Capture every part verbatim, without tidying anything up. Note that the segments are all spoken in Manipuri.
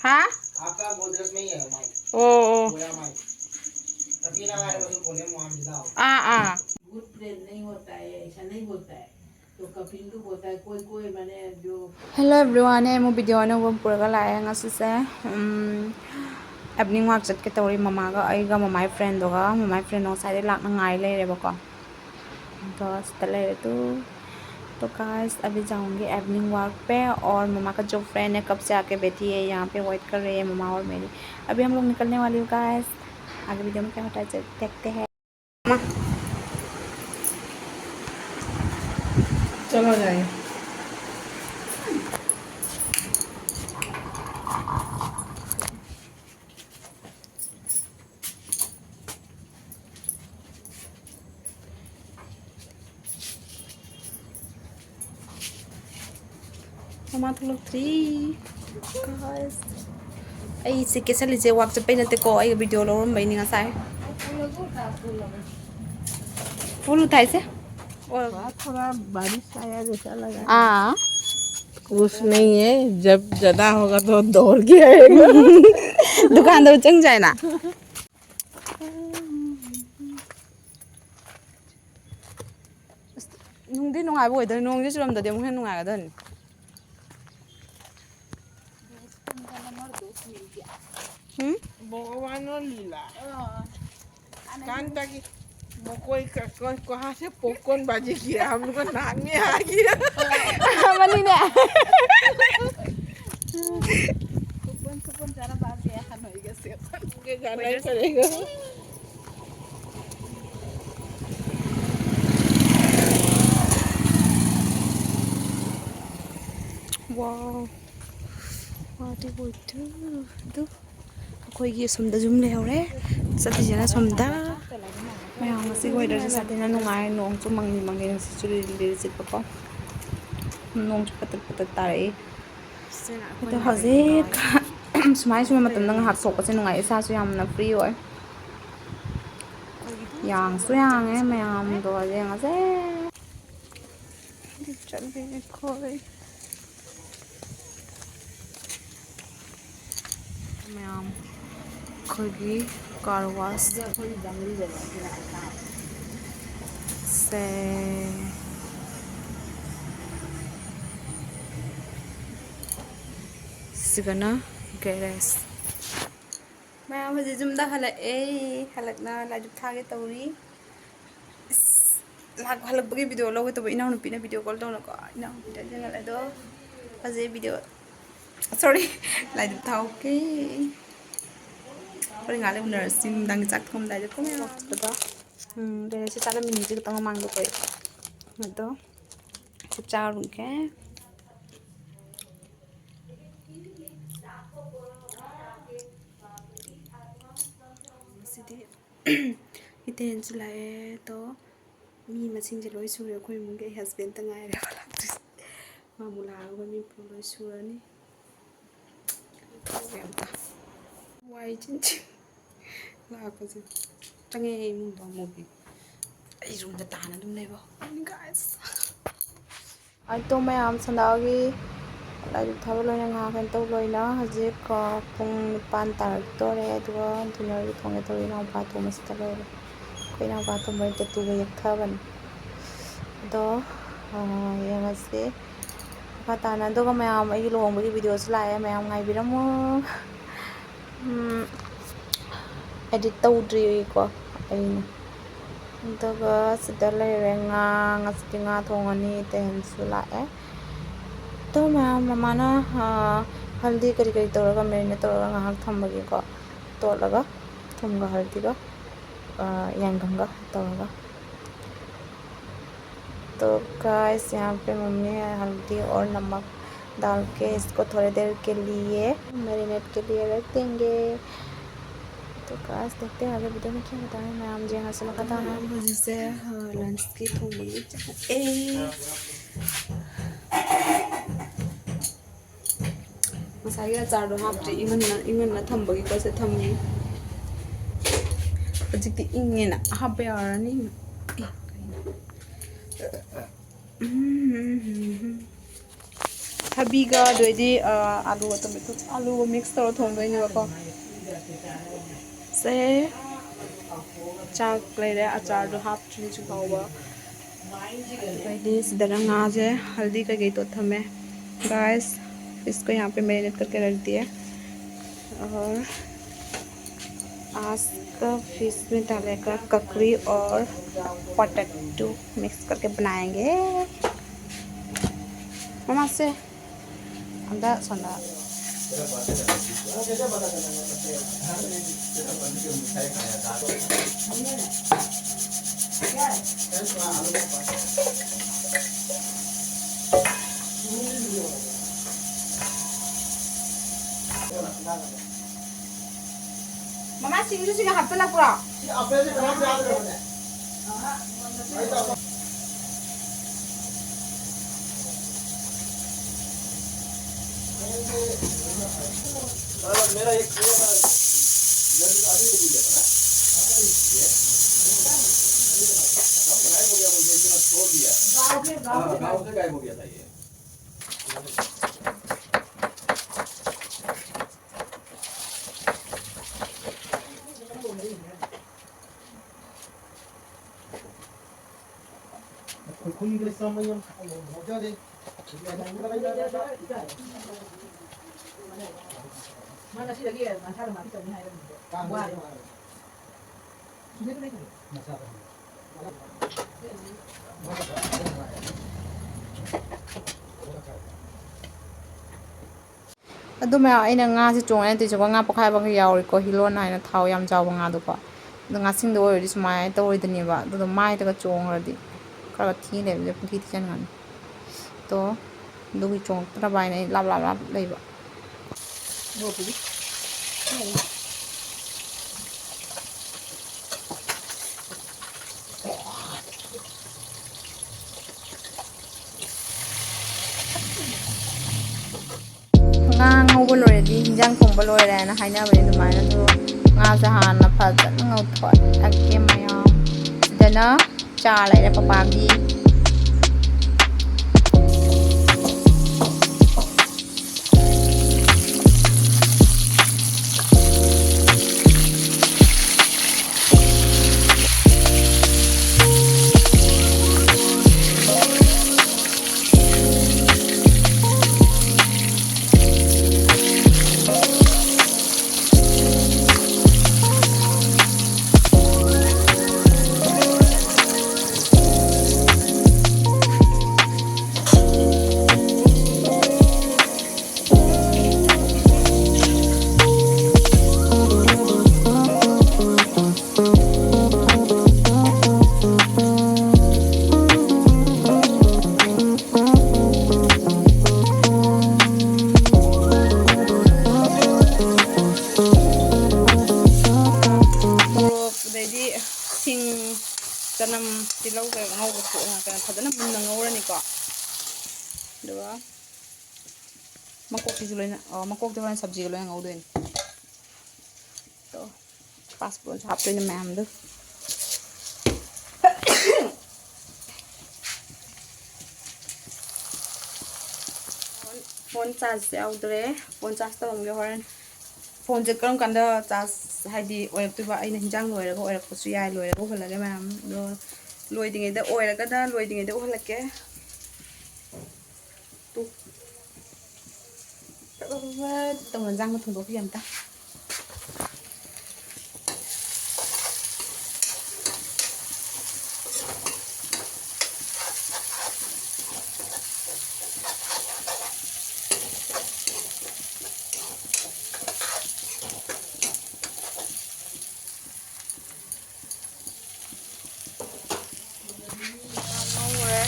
ꯍꯥ? ꯑꯣ, ꯑꯣ꯫ ꯑꯥ, ꯑꯥ꯫ भूत प्रेत नहीं होता है, ऐसा नहीं बोलता है। तो कपिल तो बोलता है, कोई कोई मैंने जो Hello everyone, ꯑꯩ ꯑꯃꯨꯛ video ꯑꯅꯧꯕ ꯑꯃ ꯄꯨꯔꯒ ꯂꯥꯛꯑꯦ ꯉꯁꯤꯁꯦ꯫ ꯎꯝ, evening walk ꯆꯠꯀꯦ ꯇꯧꯔꯤ ꯃꯃꯥꯒ ꯑꯩꯒ ꯃꯃꯥꯏ friendꯗꯨꯒ꯫ ꯃꯃꯥꯏ friendꯗꯣ ꯉꯁꯥꯏꯗꯩ ꯂꯥꯛꯅ ꯉꯥꯏ ꯂꯩꯔꯦꯕꯀꯣ꯫ तो हंसता रहे तू। तो guys, अभी जाऊंगी evening walk पे और मम्मा का जो friend है कब से आके बैठी है यहाँ पे, wait कर रही है मम्मा और मेरी। अभी हम लोग निकलने वाली हूँ guys। आगे video में क्या होता है चल देखते हैं। चलो जाइए। ꯃꯃꯥ ꯊꯣꯛꯂꯛꯇ꯭ꯔꯤ꯫ Guys, ꯑꯩꯁꯦ ꯀꯦꯁꯜꯂꯤꯁꯦ walk ꯆꯠꯄꯩ ꯅꯠꯇꯦꯀꯣ, ꯑꯩꯒ video ꯂꯧꯔꯝꯕꯩꯅꯤ ꯉꯁꯥꯏ꯫ Full ꯎꯊꯥꯏ ꯁꯦ꯫ थोड़ा बारिश आया जैसा लगा। हाँ। कुछ नहीं है, जब ज्यादा होगा तो दौड़ के आएगा। दुकान तो चंग जाए ना। ꯑꯁ, ꯅꯨꯡꯗꯤ ꯅꯨꯡꯉꯥꯏꯕ weather, ꯅꯣꯡꯗꯤ ꯆꯨꯔꯝꯗꯗꯤ ꯑꯃꯨꯛ ꯍꯦꯟꯅ ꯅꯨꯡꯉꯥꯏꯒꯗꯕꯅꯤ꯫ ꯎꯝ? भगवान लीला। कान तक मोकोई का, कोई कहाँ से popcorn बाजी किया, हम लोग को नाक में आ गया। ꯃꯅꯤꯅꯦ꯫ Popcorn, popcorn ज़्यादा बात है, हम लोग इधर से। ये जाना ही पड़ेगा। Wow, what do we do? ꯑꯩꯈꯣꯏꯒꯤ ꯑꯁꯣꯝꯗ ꯌꯨꯝ ꯂꯩꯍꯧꯔꯦ꯫ ꯆꯠꯂꯤꯁꯤꯅ ꯑꯁꯣꯝꯗ꯫ ꯃꯌꯥꯝ ꯉꯁꯤꯒꯤ weatherꯁꯦ ꯁꯥꯊꯤꯅ ꯅꯨꯡꯉꯥꯏ꯫ ꯅꯣꯡꯁꯨ ꯃꯪꯂꯤ ꯃꯪꯂꯤ, ꯅꯨꯡꯁꯤꯠꯁꯨ ꯂꯤꯔꯤ ꯂꯤꯔꯤ ꯁꯤꯠꯄꯀꯣ꯫ ꯅꯣꯡꯁꯨ ꯄꯇꯛ ꯄꯇꯛ ꯇꯥꯔꯛꯏ꯫ ꯑꯗꯣ ꯍꯧꯖꯤꯛ ꯁꯨꯃꯥꯏ ꯁꯨꯝꯕ ꯃꯇꯝꯗ ꯉꯥꯏꯍꯥꯛ ꯊꯣꯛꯄꯁꯦ ꯅꯨꯡꯉꯥꯏ꯫ ꯏꯁꯥꯁꯨ ꯌꯥꯝꯅ free ꯑꯣꯏ꯫ ꯌꯥꯡꯁꯨ ꯌꯥꯡꯉꯦ ꯃꯌꯥꯝꯗꯣ꯫ ꯌꯦꯡꯉꯁꯦ꯫ ꯆꯠꯂꯦ ꯑꯩꯈꯣꯏ꯫ ꯑꯩꯈꯣꯏꯒꯤ car wash ꯁꯦ꯫ ꯁꯤꯒꯅ garage꯫ ꯃꯌꯥꯝ ꯍꯧꯖꯤꯛ ꯌꯨꯝꯗ ꯍꯜꯂꯛꯑꯦ꯫ ꯍꯜꯂꯛꯅ ꯂꯥꯏꯗꯨꯛ ꯊꯥꯒꯦ ꯇꯧꯔꯤ꯫ ꯏꯁ, ꯂꯥꯛ-, ꯍꯜꯂꯛꯄꯒꯤ video ꯂꯧꯒꯦ ꯇꯧꯕ, ꯏꯅꯥꯎꯅꯨꯄꯤꯅ video call ꯇꯧꯅꯀꯣ, ꯏꯅꯥꯎꯅꯨꯄꯤꯗ ꯌꯦꯡꯍꯜꯂꯦ꯫ ꯑꯗꯣ ꯐꯖꯩ video꯫ Sorry, ꯂꯥꯏꯗꯨꯛ ꯊꯥꯍꯧꯒꯦ꯫ ꯍꯣꯔꯦꯟ ꯉꯥꯏꯍꯥꯛ ꯂꯩ ꯎꯅꯔꯁꯤ, ꯅꯨꯡꯗꯥꯡꯒꯤ ꯆꯥꯛ ꯊꯣꯡꯉꯝꯗꯥꯏꯗ ꯀꯣ꯫ ꯎꯝ, ꯂꯩꯔꯁꯤ, ꯆꯥꯔꯝꯃꯤꯅꯤ ꯍꯧꯖꯤꯛ ꯈꯛꯇꯪ ꯃꯃꯥꯡꯗ ꯑꯩꯈꯣꯏ꯫ ꯑꯗꯣ ꯆꯥꯔꯨꯒꯦ꯫ ꯉꯁꯤꯗꯤ ꯏꯇꯩꯅꯁꯨ ꯂꯥꯛꯑꯦ꯫ ꯑꯗꯣ ꯃꯤ ꯃꯁꯤꯡꯁꯦ ꯂꯣꯏ ꯁꯨꯔꯦ ꯑꯩꯈꯣꯏ ꯏꯃꯨꯡꯒꯤ꯫ ꯑꯩ husbandꯇ ꯉꯥꯏꯔꯦꯕ ꯂꯥꯛꯇ꯭ꯔꯤꯁꯦ꯫ ꯃꯥ ꯑꯃꯨꯛ ꯂꯥꯛꯑꯒ ꯃꯤ ꯄꯨꯂꯞ ꯂꯣꯏ ꯁꯨꯔꯅꯤ꯫ ꯇꯧꯒꯦ ꯑꯝꯇ꯫ ꯋꯥꯏ ꯆꯤꯟ ꯆꯤꯟ꯫ ꯂꯥꯛꯄꯁꯦ꯫ ꯆꯪꯉꯦ ꯏꯃꯨꯡꯗ ꯑꯃꯨꯛ꯫ ꯑꯩ roomꯗ ꯇꯥꯅ ꯑꯗꯨꯝ ꯂꯩꯕ ꯍꯧꯔꯅꯤ, guys꯫ ꯑꯗꯣ ꯃꯌꯥꯝ ꯁꯟꯗꯥꯒꯤ ꯂꯥꯏꯗꯨꯛ ꯊꯥꯕ ꯂꯣꯏꯅ ꯉꯥꯏꯍꯥꯛ ꯀꯩꯅꯣ ꯇꯧꯕ ꯂꯣꯏꯅ ꯍꯧꯖꯤꯛ, ꯑ, ꯄꯨꯡ ꯅꯤꯄꯥꯟ ꯇꯥꯔꯛꯇꯣꯔꯦ꯫ ꯑꯗꯨꯒ dinnerꯒꯤ ꯊꯣꯡꯒꯦ ꯇꯧꯔꯤ꯫ ꯏꯅꯥꯎꯄꯥ ꯑꯇꯣꯝꯕꯁꯤꯗ ꯂꯩꯔꯦ꯫ ꯑꯩꯈꯣꯏ ꯏꯅꯥꯎꯄꯥ ꯑꯇꯣꯝꯕ tattooꯒ ꯌꯦꯛꯊꯕꯅꯤ꯫ ꯑꯗꯣ, ꯑ, ꯌꯦꯡꯉꯁꯤ ꯃꯈꯥ ꯇꯥꯅ꯫ ꯑꯗꯨꯒ ꯃꯌꯥꯝ ꯑꯩꯒꯤ ꯂꯨꯍꯣꯡꯕꯒꯤ videoꯁꯨ ꯂꯥꯛꯑꯦ, ꯃꯌꯥꯝ ꯉꯥꯏꯕꯤꯔꯝꯃꯣ꯫ ꯎꯝ, edit ꯇꯧꯗ꯭ꯔꯤꯀꯣ ꯑꯩꯅ꯫ ꯑꯗꯨꯒ ꯁꯤꯗ ꯂꯩꯔꯦ ꯉꯥ, ꯉꯁꯤꯗꯤ ꯉꯥ ꯊꯣꯡꯉꯅꯤ, ꯏꯇꯩꯍꯟꯁꯨ ꯂꯥꯛꯑꯦ꯫ ꯑꯗꯣ ꯃꯌꯥꯝ ꯃꯃꯥꯅ, ꯑ, ꯍꯜꯗꯤ ꯀꯔꯤ ꯀꯔꯤ ꯇꯧꯔꯒ marinate ꯇꯧꯔꯒ ꯉꯥꯏꯍꯥꯛ ꯊꯝꯕꯒꯤꯀꯣ, ꯇꯣꯠꯂꯒ ꯊꯨꯝꯒ ꯍꯜꯗꯤꯒ, ꯑ, ꯌꯥꯏꯉꯪꯒ ꯇꯧꯔꯒ꯫ तो guys, यहाँ पे मम्मी है हल्दी और नमक डाल के इसको थोड़ी देर के लिए marinate के लिए रख देंगे। तो guys, देखते हैं आगे video में क्या होता है। मैं आम जी यहाँ से मखा था ना। ꯍꯧꯖꯤꯛꯁꯦ, ꯑ, lunchꯀꯤ ꯊꯣꯡꯕꯒꯤ ꯆꯠꯂꯦ꯫ ꯉꯁꯥꯏꯒꯤ ꯑꯆꯥꯔꯗꯣ ꯍꯥꯞꯇ꯭ꯔꯤ, ꯏꯪꯍꯟꯅ, ꯏꯪꯍꯟꯅ ꯊꯝꯕꯒꯤꯀꯣ꯫ ꯁꯦ ꯊꯝꯃꯤ꯫ ꯍꯧꯖꯤꯛꯇꯤ ꯏꯪꯉꯦꯅ ꯍꯥꯞꯄ ꯌꯥꯔꯅꯤ꯫ ꯑꯦ, ꯀꯩꯅꯣ? ꯎꯝ꯫ ꯊꯕꯤꯒ ꯑꯗꯩꯗꯤ, ꯑ, ꯑꯂꯨꯒ tomato, ꯑꯂꯨꯒ mix ꯇꯧꯔ ꯊꯣꯡꯗꯣꯏꯅꯦꯕꯀꯣ꯫ ꯁꯦ, ꯆꯥꯛ ꯂꯩꯔꯦ, ꯑꯆꯥꯔꯗꯣ ꯍꯥꯞꯇ꯭ꯔꯤ ꯍꯧꯖꯤꯛ ꯐꯥꯎꯕ꯫ ꯑꯗꯩꯗꯤ ꯁꯤꯗꯅ ꯉꯥꯁꯦ ꯍꯜꯗꯤ ꯀꯩꯀꯩ ꯇꯣꯠ ꯊꯝꯃꯦ꯫ गाइस, फिश को यहाँ पे मैरिनेट करके रख दिया। और आज का फिश में डालेगा ककड़ी और पोटैटो, मिक्स करके बनाएंगे। मम्मा से अंडा सोना। ꯃꯃꯥ, ꯁꯤꯡꯖꯨꯁꯤꯒ ꯍꯥꯞꯆꯜꯂꯛꯄ꯭ꯔꯣ? मेरा एक पूरा था, जल्दी तो अभी हो गया था ना। सब गायब हो गया बोलते हैं, इतना छोड़ दिया। गाँव से, गाँव से हाँ, गाँव से गायब हो गया था ये। ꯈꯨꯔꯈꯨꯜꯒꯤ ꯂꯩꯁꯥꯃꯌꯨꯝ ꯃꯣꯖꯥꯗꯤ꯫ ꯃꯥ ꯉꯁꯤꯗꯒꯤ ꯃꯁꯥꯗ ꯃꯥꯗꯤ ꯇꯧꯅꯤ ꯍꯥꯏꯔꯝꯕꯗꯣ꯫ ꯋꯥꯔꯦ꯫ ꯃꯁꯥꯗ꯫ ꯑꯗꯨ ꯃꯌꯥꯝ ꯑꯩꯅ ꯉꯥꯁꯦ ꯆꯣꯡꯉꯦ ꯅꯠꯇꯦ, ꯁꯤꯀꯣ ꯉꯥ ꯄꯣꯛꯈꯥꯏꯕꯒ ꯌꯥꯎꯔꯤꯀꯣ, ꯍꯤꯂꯣꯟ ꯍꯥꯏꯅ ꯊꯥꯎ ꯌꯥꯝ ꯆꯥꯎꯕ ꯉꯥꯗꯣꯀꯣ꯫ ꯑꯗꯣ ꯉꯥꯁꯤꯡꯗ ꯑꯣꯏꯔꯗꯤ ꯁꯨꯃꯥꯏꯅ ꯇꯧꯔꯣꯏꯗꯅꯦꯕ, ꯑꯗꯨꯗꯣ ꯃꯥꯏꯗꯒ ꯆꯣꯡꯈ꯭ꯔꯗꯤ ꯈꯔ ꯊꯤ ꯂꯩꯕꯁꯦ ꯄꯨꯡꯊꯤ ꯊꯤꯖꯤꯟꯒꯅꯤ꯫ ꯇꯣ ꯑꯗꯨꯒꯤ ꯆꯣꯡꯉꯛꯇꯅꯕ ꯍꯥꯏꯅ ꯑꯩ ꯂꯥꯞ ꯂꯥꯞ ꯂꯥꯞ ꯂꯩꯕ꯫ ꯉꯥ ꯉꯧꯕ ꯂꯣꯏꯔꯗꯤ ꯍꯤꯟꯖꯥꯡ ꯊꯣꯡꯕ ꯂꯣꯏꯔꯦꯅ ꯍꯥꯏꯅꯕꯅꯦ ꯑꯗꯨꯃꯥꯏꯅ꯫ ꯑꯗꯣ ꯉꯥꯁꯦ ꯍꯥꯟꯅ ꯐꯖꯅ ꯉꯧꯊꯣꯛꯑꯒꯦ ꯃꯌꯥꯝ꯫ ꯁꯤꯗꯅ ꯆꯥ ꯂꯩꯔꯦ ꯄꯄꯥꯒꯤ꯫ ꯀꯩꯅꯣ ꯐꯖꯅ ꯃꯨꯟꯅ ꯉꯧꯔꯅꯤꯀꯣ꯫ ꯑꯗꯨꯒ ꯃꯀꯣꯛꯁꯤꯁꯨ ꯂꯣꯏꯅ, ꯑ, ꯃꯀꯣꯛꯇꯤ ꯍꯣꯔꯦꯟ ꯁꯕꯖꯤꯒ ꯂꯣꯏꯅ ꯉꯧꯗꯣꯏꯅꯤ꯫ ꯇꯣ, ꯄꯥꯁꯄꯣꯔꯠ ꯍꯥꯞꯇꯣꯏꯅꯦ ꯃꯌꯥꯝꯗꯣ꯫ ꯐꯣꯟ, ꯐꯣꯟ ꯆꯥꯔꯖ ꯌꯥꯎꯗ꯭ꯔꯦ꯫ ꯐꯣꯟ ꯆꯥꯔꯖ ꯇꯧꯔꯝꯒꯦ ꯍꯣꯔꯦꯟ꯫ ꯐꯣꯟꯁꯦ ꯀꯔꯝ ꯀꯥꯟꯗ ꯆꯥꯔꯖ, ꯍꯥꯏꯗꯤ, ꯑꯣꯏꯔꯛꯇꯣꯏꯕ? ꯑꯩꯅ ꯍꯤꯟꯖꯥꯡ ꯂꯣꯏꯔꯒ ꯑꯣꯏꯔꯛꯄꯁꯨ ꯌꯥꯏ, ꯂꯣꯏꯔꯒ ꯎꯍꯜꯂꯒꯦ ꯃꯌꯥꯝ꯫ ꯑꯗꯣ ꯂꯣꯏꯗ꯭ꯔꯤꯉꯩꯗ, ꯑꯣꯏꯔꯒꯅ ꯂꯣꯏꯗ꯭ꯔꯤꯉꯩꯗ ꯎꯍꯜꯂꯛꯀꯦ꯫ ꯇꯨ꯫ ꯐꯠ ꯐꯠ ꯐꯠ ꯇꯧꯅ ꯏꯟꯖꯥꯡꯗꯣ ꯊꯣꯡꯗꯣꯛꯈꯤꯒꯦ ꯑꯝꯇ꯫ ꯉꯧꯔꯦ꯫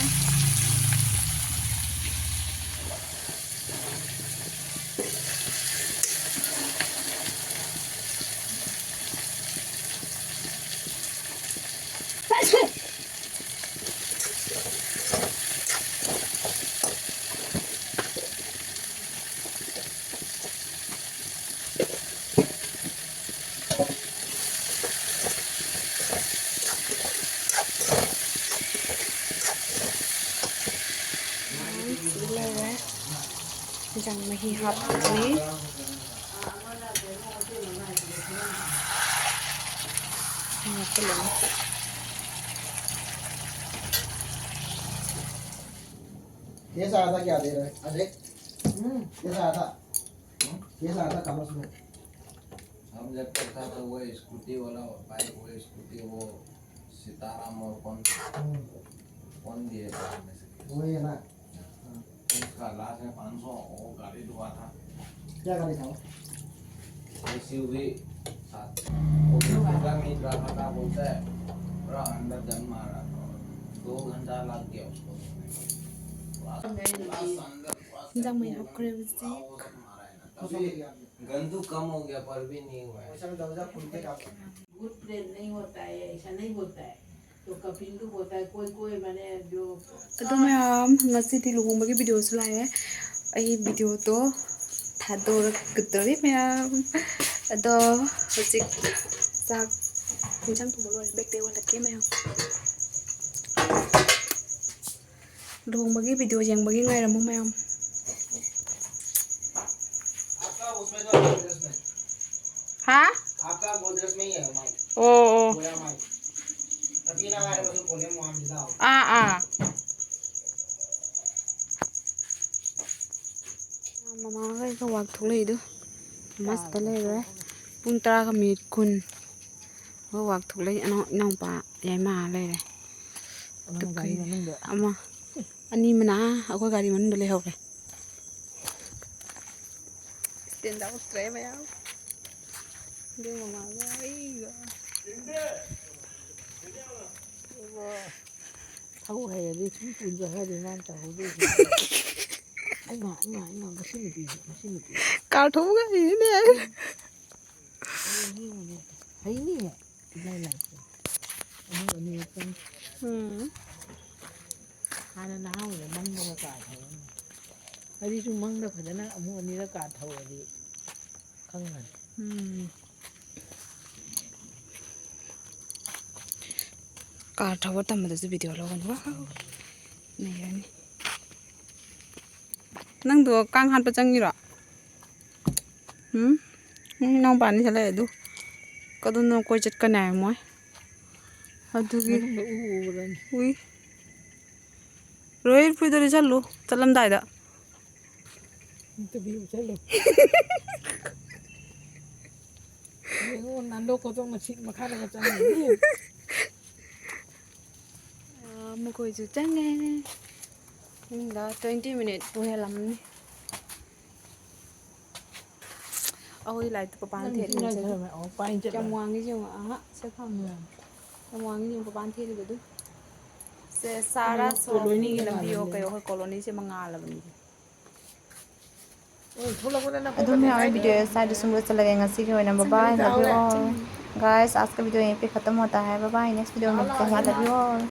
ꯁꯤ ꯂꯣꯏꯔꯦ꯫ ꯏꯟꯖꯥꯡ ꯃꯍꯤ ꯍꯥꯞꯄꯅꯤ꯫ ꯉꯥꯏꯈꯣ, ꯂꯣꯏꯔꯦ꯫ ये सारा था क्या दे रहे हैं? अरे, हम्म, ये सारा था। हम्म? ये सारा था कमर्स में। हम जब तक था तो वो स्कूटी वाला, बाइक, वो स्कूटी, वो सीताराम और कौन, हम्म। कौन दिए थे में से? वही है ना? हाँ। उसका लास्ट में पाँच सौ, वो गाड़ी धुआ था। क्या गाड़ी था वो? एसयूवी था। वो भी पूरा मीट रखा था, बोलता है, पूरा अंदर जंग मार रहा था। दो घंटा लग गया उसको धोने में। पूरा, पूरा अंदर, पूरा ꯏꯟꯖꯥꯡ ꯃꯩ ꯍꯥꯞꯈ꯭ꯔꯦ ꯍꯧꯖꯤꯛ꯫ पूरा वो सब मारा है ना। तभी गंदू कम हो गया, पर भी नहीं हुआ है। भूत प्रेत नहीं होता है, ऐसा नहीं बोलता है। ꯑꯗꯣ ꯃꯌꯥꯝ, ꯉꯁꯤꯗꯤ ꯂꯨꯍꯣꯡꯕꯒꯤ ꯚꯤꯗꯤꯑꯣꯁꯨ ꯂꯥꯛꯑꯦ꯫ ꯑꯩ ꯚꯤꯗꯤꯑꯣꯗꯣ ꯊꯥꯗꯣꯔꯛꯀꯗꯧꯔꯤ ꯃꯌꯥꯝ꯫ ꯑꯗꯣ ꯍꯧꯖꯤꯛ ꯆꯥꯛ ꯏꯟꯁꯥꯡ ꯊꯣꯡꯕ ꯂꯣꯏꯔꯦ, ꯕꯦꯛꯇ ꯌꯧꯍꯜꯂꯛꯀꯦ ꯃꯌꯥꯝ꯫ ꯂꯨꯍꯣꯡꯕꯒꯤ ꯚꯤꯗꯤꯑꯣ ꯌꯦꯡꯕꯒꯤ ꯉꯥꯏꯔꯝꯃꯨ ꯃꯌꯥꯝ꯫ ꯍꯥ? ꯑꯣ, ꯑꯣ꯫ ꯑꯥ, ꯑꯥ꯫ ꯃꯃꯥꯒ ꯑꯩꯒ ꯋꯥꯛ ꯊꯣꯛꯂꯛꯏꯗꯣ꯫ ꯃꯁꯇ ꯂꯩꯔꯦ꯫ ꯄꯨꯡ ꯇꯔꯥꯒ ꯃꯤꯅꯤꯠ ꯀꯨꯟ꯫ ꯑꯩꯈꯣꯏ ꯋꯥꯛ ꯊꯣꯛꯂꯛꯏ꯫ ꯏꯅꯥꯎ-, ꯏꯅꯥꯎꯄꯥ ꯌꯥꯏꯃꯥ ꯂꯩꯔꯦ꯫ ꯑꯃ ꯒꯥꯔꯤ ꯃꯅꯨꯡꯗ꯫ ꯑꯃ꯫ ꯑꯅꯤ ꯑꯃꯅ ꯑꯩꯈꯣꯏ ꯒꯥꯔꯤ ꯃꯅꯨꯡꯗ ꯂꯩꯍꯧꯔꯦ꯫ ꯁ꯭ꯇꯦꯟꯗ ꯎꯠꯇ꯭ꯔꯦ ꯃꯌꯥꯝ꯫ ꯑꯗꯨ ꯃꯃꯥꯒ ꯑꯩꯒ꯫ ꯊꯧ ꯍꯩꯔꯗꯤ ꯁꯨꯝ ꯄꯨꯟꯁꯦ ꯍꯥꯏꯗꯤ ꯃꯥꯅ ꯇꯧꯍꯧꯗꯣꯏꯁꯦ꯫ ꯑꯩꯃ, ꯑꯩꯃ, ꯑꯩꯃ, ꯃꯁꯤ ꯅꯨꯄꯤꯁꯦ, ꯃꯁꯤ ꯅꯨꯄꯤꯁꯦ꯫ ꯀꯥꯔ ꯊꯧꯕꯒ ꯍꯩꯅꯦ꯫ ꯍꯩꯅꯤꯌꯦ꯫ ꯏꯂꯥꯏ ꯂꯥꯏꯁꯦ꯫ ꯑꯃꯨꯛ ꯑꯅꯤꯔꯛꯇꯪ꯫ ꯎꯝ꯫ ꯍꯥꯟꯅ ꯅꯍꯥ ꯑꯣꯏꯔꯤꯉꯩ ꯃꯪꯗꯒ ꯀꯥꯔ ꯊꯧꯔꯝꯃꯤ꯫ ꯑꯩꯗꯤ ꯁꯨꯝ ꯃꯪꯗ ꯐꯖꯅ ꯑꯃꯨꯛ ꯑꯅꯤꯔꯛ ꯀꯥꯔ ꯊꯧꯔꯗꯤ ꯈꯪꯒꯅꯤ꯫ ꯎꯝ꯫ ꯀꯥꯔ ꯊꯧꯕ ꯇꯝꯕꯗꯁꯨ ꯚꯤꯗꯤꯑꯣ ꯂꯧꯒꯅꯤ꯫ ꯋꯥꯎ! ꯅꯩꯔꯅꯤ꯫ ꯅꯪꯗꯣ ꯀꯥꯡ ꯍꯥꯠꯄ ꯆꯪꯉꯤꯔꯣ? ꯎꯝ? ꯅꯪ ꯏꯅꯥꯎꯄꯥꯅꯤ ꯁꯤꯗ ꯂꯩ ꯑꯗꯨ꯫ ꯀꯗꯣꯝꯗꯅꯣ ꯀꯣꯏ ꯆꯠꯀꯅꯤ ꯍꯥꯏ ꯃꯣꯏ꯫ ꯑꯗꯨꯒꯤ ꯃꯅꯨꯡꯗ ꯎ ꯎꯕ꯭ꯔꯅꯦ? ꯎꯏ꯫ ꯔꯣꯍꯤꯠ, ꯐꯨꯔꯤꯠꯇꯣ ꯂꯤꯠꯁꯜꯂꯨ ꯆꯠꯂꯝꯗꯥꯏꯗ꯫ ꯑꯝꯇ ꯕꯤꯌꯨ ꯆꯠꯂꯨ꯫ ꯌꯦꯡꯉꯣ, ꯅꯥꯟꯗꯣꯛ ꯈꯣꯠꯇꯣꯛꯅ ꯁꯤꯠ ꯃꯈꯥꯗꯒ ꯆꯪꯉꯤꯅꯤ꯫ ꯑꯥ, ꯃꯈꯣꯏꯁꯨ ꯆꯪꯉꯦ꯫ ꯄꯨꯡꯗ twenty minute ꯄꯨ ꯍꯦꯜꯂꯝꯃꯅꯤ꯫ ꯑꯩꯈꯣꯏ ꯂꯥꯏꯠꯇꯨ ꯄꯥꯟ ꯅꯪ ꯊꯦꯠꯂꯤꯅꯦ ꯁꯤ ꯁꯦ꯫ ꯂꯩꯔꯝꯃꯦ꯫ ꯑꯣ, ꯄꯥꯏꯟ ꯆꯠꯂꯦ꯫ ꯀꯌꯥꯝ ꯋꯥꯡꯉꯤ ꯌꯦꯡꯉꯣ꯫ ꯑꯍꯥ, ꯁꯦ ꯊꯝꯃꯣ꯫ ꯎꯝ꯫ ꯌꯥꯝ ꯋꯥꯡꯉꯤ ꯌꯦꯡꯉꯣ, ꯄꯥꯟ ꯊꯦꯠꯂꯤꯗꯣ ꯑꯗꯨ꯫ ꯁꯦ, ꯁꯥꯔꯥ ꯀꯣꯂꯣꯅꯤꯒꯤ ꯁꯣꯞꯅꯤꯒꯤ ꯂꯝꯕꯤꯌꯣ ꯃꯥꯜꯂꯝꯅꯤ꯫ ꯀꯩꯌꯣ, ꯑꯩꯈꯣꯏ ꯀꯣꯂꯣꯅꯤꯁꯦ ꯃꯉꯥꯜꯂꯕꯅꯤ꯫ ꯑꯣ, ꯊꯣꯛꯂꯛꯄꯗ ꯅꯈꯣꯡ ꯑꯗꯨꯝ ꯀꯟꯅ ꯌꯥꯎꯋꯦ ꯀꯥꯏꯗ? ꯚꯤꯗꯤꯑꯣ ꯁ꯭ꯋꯥꯏꯗ ꯁꯨꯝ ꯂꯣꯏꯁꯤꯜꯂꯒꯦ ꯉꯁꯤꯒꯤ ꯑꯣꯏꯅ꯫ ꯕꯥꯏ ꯕꯥꯏ, ꯂꯚ ꯌꯨ ꯑꯣꯜ꯫ गाइस, आज का वीडियो यहीं पे ख़त्म होता है। बाय बाय, नेक्स्ट वीडियो में मिलते हैं। Love you all.